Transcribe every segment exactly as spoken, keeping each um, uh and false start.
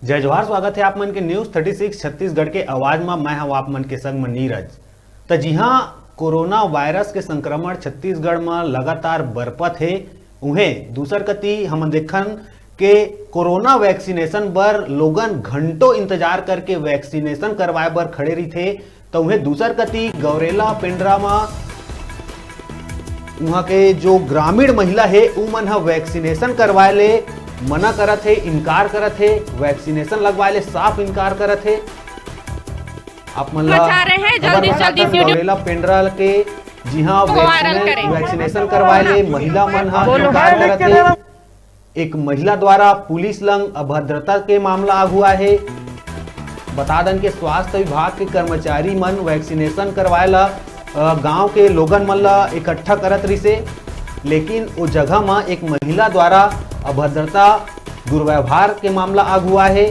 जय जोहार, स्वागत हे आप मन के News Thirty Six छत्तीसगढ़ के आवाज म। मैं हव आप मन के संग म नीरज। त जिहां कोरोना वायरस के संक्रमण छत्तीसगढ़ म लगातार बरपत हे, उहें दूसर कती हमन देखन के कोरोना वैक्सीनेशन बर लोगन घंटों इंतजार करके वैक्सीनेशन करवाए बर खड़े रहिथे, त उहें दूसर कती गौरेला पेंड्रा म उहां के जो ग्रामीण महिला हे, उमन ह वैक्सीनेशन करवाए ले मना करत हे, इनकार करत हे, वैक्सीनेशन लगवाए ले साफ इनकार करत हे। आप मन ला मचा रहे हैं, खबर जल्दी से बताथन जल्दी से गौरेला पेंड्रा के, जिहां को वायरल वैक्सीने-, करें। वैक्सीनेशन करवाए ले महिला मन ह बोलो। इनकार करत हे। एक महिला द्वारा पुलिस लंग अभद्रता के मामला आगू आए हे। बता दन के स्वास्थ्य विभाग के कर्मचारी मन वैक्सीनेशन करवाए ला, अ, गांव के लोगन मन ला इकट्ठा करत रिसे, लेकिन ओ जगह म एक महिला द्वारा अभद्रता, दुर्व्यवहार के मामला आगू आए हे।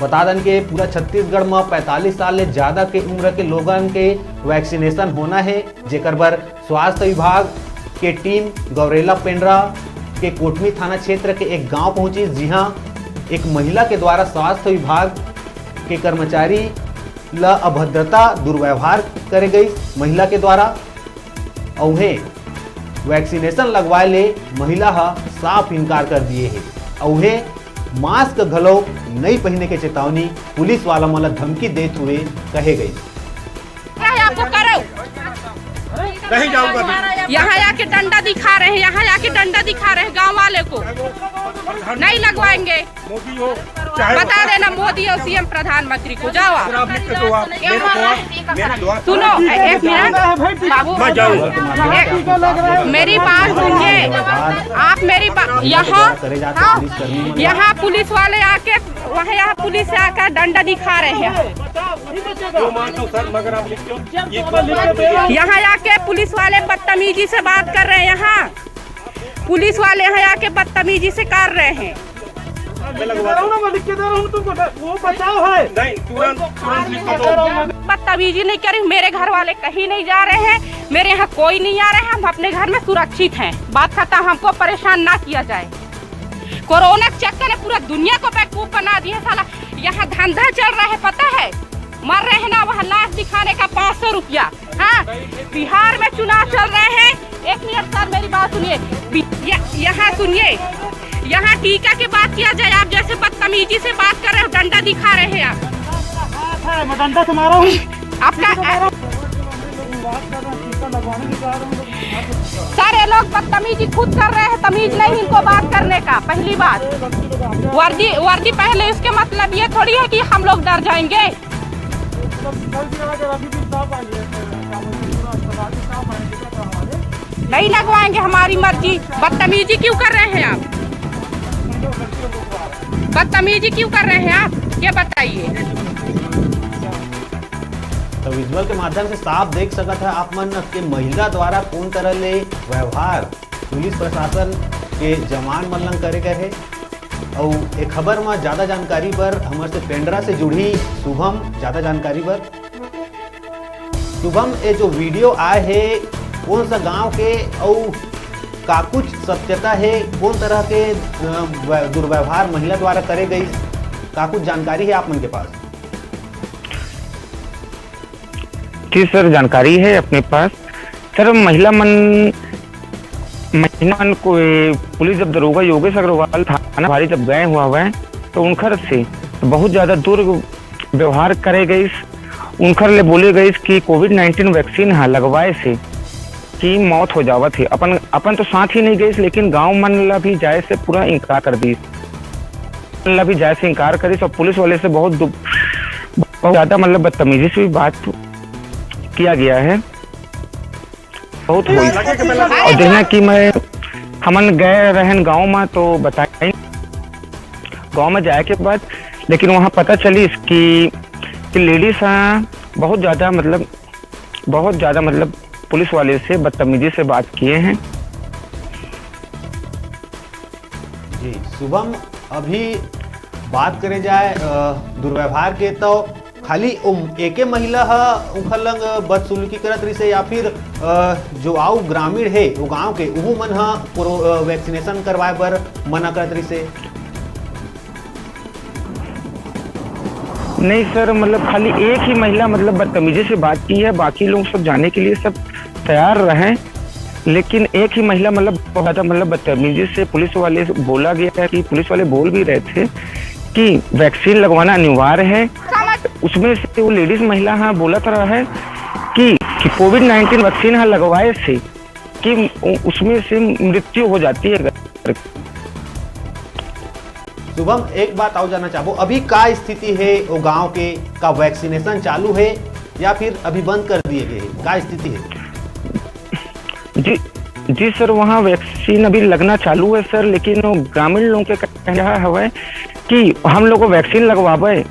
बता दन के पूरा छत्तीसगढ़ म पैंतालीस साल ले ज्यादा के उम्र के लोगन के वैक्सीनेशन होना हे, जेकर बर स्वास्थ्य विभाग के टीम गौरेला पेंड्रा के कोटमी थाना क्षेत्र के एक गांव पहुंची, जिहां एक महिला के द्वारा स्वास्थ्य विभाग के कर्मचारी ल अभद्रता, दुर्व्यवहार करे गई महिला के द्वारा। अउ उहें वैक्सीनेशन लगवाए ले महिला ह साफ इनकार कर दिए हे। अउ उहें मास्क घलो नई पहिने के चेतावनी पुलिस वाला मन ल धमकी देत हुए कहे गई। क्या है आपको करो? नहीं जाऊंगा मैं। यहाँ आके डंडा दिखा रहे हैं, यहाँ आके डंडा दिखा रहे हैं गांव वाले को। नहीं लगवाएंगे। मोदी हो, चाहे बता देना मोदी और सीएम प्रधानमंत्री को, जाओ आप। अगर आप लिख के दो, आप मेरे को आप, मेरे द्वारा सुनो, एक मिनट बाबू, मैं जाऊंगा। एक, मेरी बात सुनिए, आप मेरी बात, यहाँ, हाँ, यहाँ पुलिस वाले आके, वहाँ यहाँ पुलिस से आकर डंडा दिखा रहे हैं। जो मानता हूँ सर, मगर आप लिख दो। ये दो बात है। यहाँ आके पुलिस वाले बदतमीजी से बात कर रहे हैं यहाँ। पुलिस वाले यहाँ आके बदतमीजी से कर रहे हैं। मैं लिख के दे रहा हूँ ना, मैं लिख के दे रहा हूँ तुमको, वो बचाव है। नहीं, तुरंत, तुरंत लिख के दो। बदतमीजी नहीं करी, मेरे घर वाले कहीं नहीं जा रहे हैं, मेरे यहाँ कोई नहीं आ रहा है, हम अपने घर में सुरक्षित हैं। बात खत्म, हमको परेशान ना किया जाए। कोरोना के चक्कर में पूरा दुनिया को बेवकूफ बना दिया साला। यहाँ धंधा चल रहा है, पता है, मर रहे हैं ना, वहाँ लाश दिखाने का पाँच सौ रुपया। हाँ, बिहार में चुनाव चल रहे हैं। एक मिनट सर, मेरी बात सुनिए। बि-, य-, यहाँ सुनिए, यहाँ टीका की बात किया जाए, आप जैसे बदतमीजी से बात कर रहे हो, डंडा दिखा रहे हैं आप। मैं डंडा से मारा हूँ। आपका सर, ये लोग बदतमीजी खुद कर रहे हैं, तमीज नहीं इनको बात करने का। पहली बात, वर्दी, वर्दी पहले, इसके मतलब ये थोड़ी है कि हम लोग डर जाएंगे। नहीं लगवाएंगे, हमारी मर्जी। बदतमीजी क्यों कर रहे हैं आप? बदतमीजी क्यों कर रहे हैं आप, ये बताइए। तो विजुअल के माध्यम से साफ देख सकत है आप मन के महिला द्वारा कौन तरह ले व्यवहार पुलिस प्रशासन के जवान मन लन करे गए हे। अउ ए खबर म ज्यादा जानकारी बर हमर से पेंड्रा से जुड़ी शुभम ज्यादा जानकारी बर। शुभम, ये जो वीडियो आए हे, कौन सा गांव के अउ का कुछ सत्यता हे, कौन तरह के, अ, व्य-, दुर्व्यवहार महिला द्वारा करे गई, का कुछ जानकारी हे आप मन के पास? जी सर, जानकारी है अपने पास। सर, महिला मन, महिला मन को, ए, पुलिस जब दरोगा योगेश अग्रवाल थाना प्रभारी जब गए हुआ हुआ है, तो उनकर से बहुत ज़्यादा दुर्व्यवहार करे गइस। उनकर ले बोले गइस कि कोविड नाइन्टीन वैक्सीन ह लगवाए से कि मौत हो जावत हे। अपन, अपन तो साथ ही नहीं गइस, लेकिन गांव मन ला भी जाए से पूरा इनकार कर दिस। ला भी जाए से इनकार करिस और पुलिस वाले से बहुत दु-, बहुत ज़्यादा, मतलब, बदतमीजी से भी बात किया गया है। बहुत हुई। और जैसा कि मैं, हमन गए रहन गांव में तो बताए, गांव में जाए के बाद, लेकिन वहाँ पता चलिस कि, कि लेडीज ह बहुत ज़्यादा, मतलब, बहुत ज़्यादा, मतलब, पुलिस वाले से बदतमीजी से बात किए हैं। जी शुभम, अभी बात करे जाए, अ, दुर्व्यवहार के, तो खाली उम, एके महिला ह उंखर लंग बदसलूकी करत रहिसे या फिर, अ, जो आऊ ग्रामीण हे वो गांव के, उहू मन ह कोरो-, अ, वैक्सीनेशन करवाए बर मना करत रहिसे? नहीं सर, मतलब खाली एक ही महिला मतलब बदतमीजी से बात की है, बाकी लोग सब जाने के लिए सब तैयार रहे, लेकिन एक ही महिला मतलब बहुत ज्यादा मतलब बदतमीजी से पुलिस वाले से बोला गया है कि पुलिस वाले बोल भी रहे थे कि वैक्सीन लगवाना अनिवार्य है। उसमें से वो लेडीज महिला हाँ बोलत रहा है कि, कि कोविड नाइन्टीन वैक्सीन हाँ लगवाए से कि उ-, उसमें से मृत्यु हो जाती है। शुभम, एक बात और जानना चाहबो, अभी का स्थिति है वो गांव के? का वैक्सीनेशन चालू है या फिर अभी बंद कर दिए गए हैं? का स्थिति है? जी, जी सर, वहाँ वैक्सीन अभी लगना चालू है सर, लेकिन वो ग्रामीण लोगों के कहना हवे कि हम लोग को वैक्सीन लगवावे,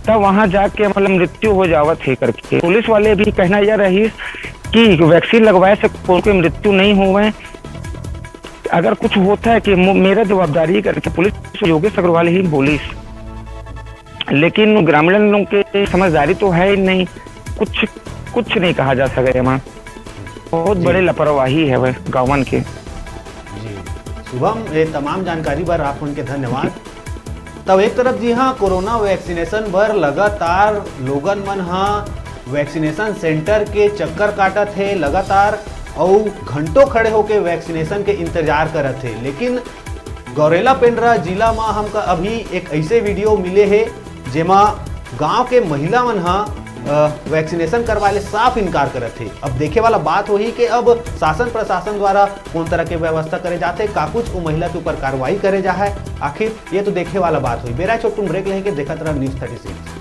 तब वहाँ जाके मतलब मृत्यु हो जावत है करके। पुलिस वाले भी कहना यह रही कि वैक्सीन लगवाए से कोई की मृत्यु नहीं होवे, अगर कुछ होता है कि मो-, मेरा जवाबदारी करके पुलिस, योगेश अग्रवाल ही बोलिस, लेकिन ग्रामीण लोग के समझदारी तो है ही नहीं, कुछ, कुछ नहीं कहा जा सके एमा। बहुत जी। बड़े लापरवाही है वह गाँवन के। जी, शुभम, ये तमाम जानकारी बर आप मन के धन्यवाद। तब एक तरफ जी हाँ, कोरोना वैक्सीनेशन बर लगातार लोगन मन हा वैक्सीनेशन सेंटर के चक्कर काटत हे लगातार, अउ घंटों खड़े होके वैक्सीनेशन के इंतजार करत हे, लेकिन गौरेला पेंड्रा जिला म हमका अभी एक ऐसे वीडियो मिले हे, जेमा गांव के महिला मन ह, अ, वैक्सीनेशन करवाए ले साफ इनकार करत हे। अब देखे वाला बात होही कि अब शासन प्रशासन द्वारा कौन तरह के व्यवस्था करे जाथे, का कुछ वो महिला के ऊपर कार्रवाई करे जा है, आखिर ये तो देखे वाला बात होही। बेरा छोटकुन ब्रेक लेके देखत रह News Thirty Six।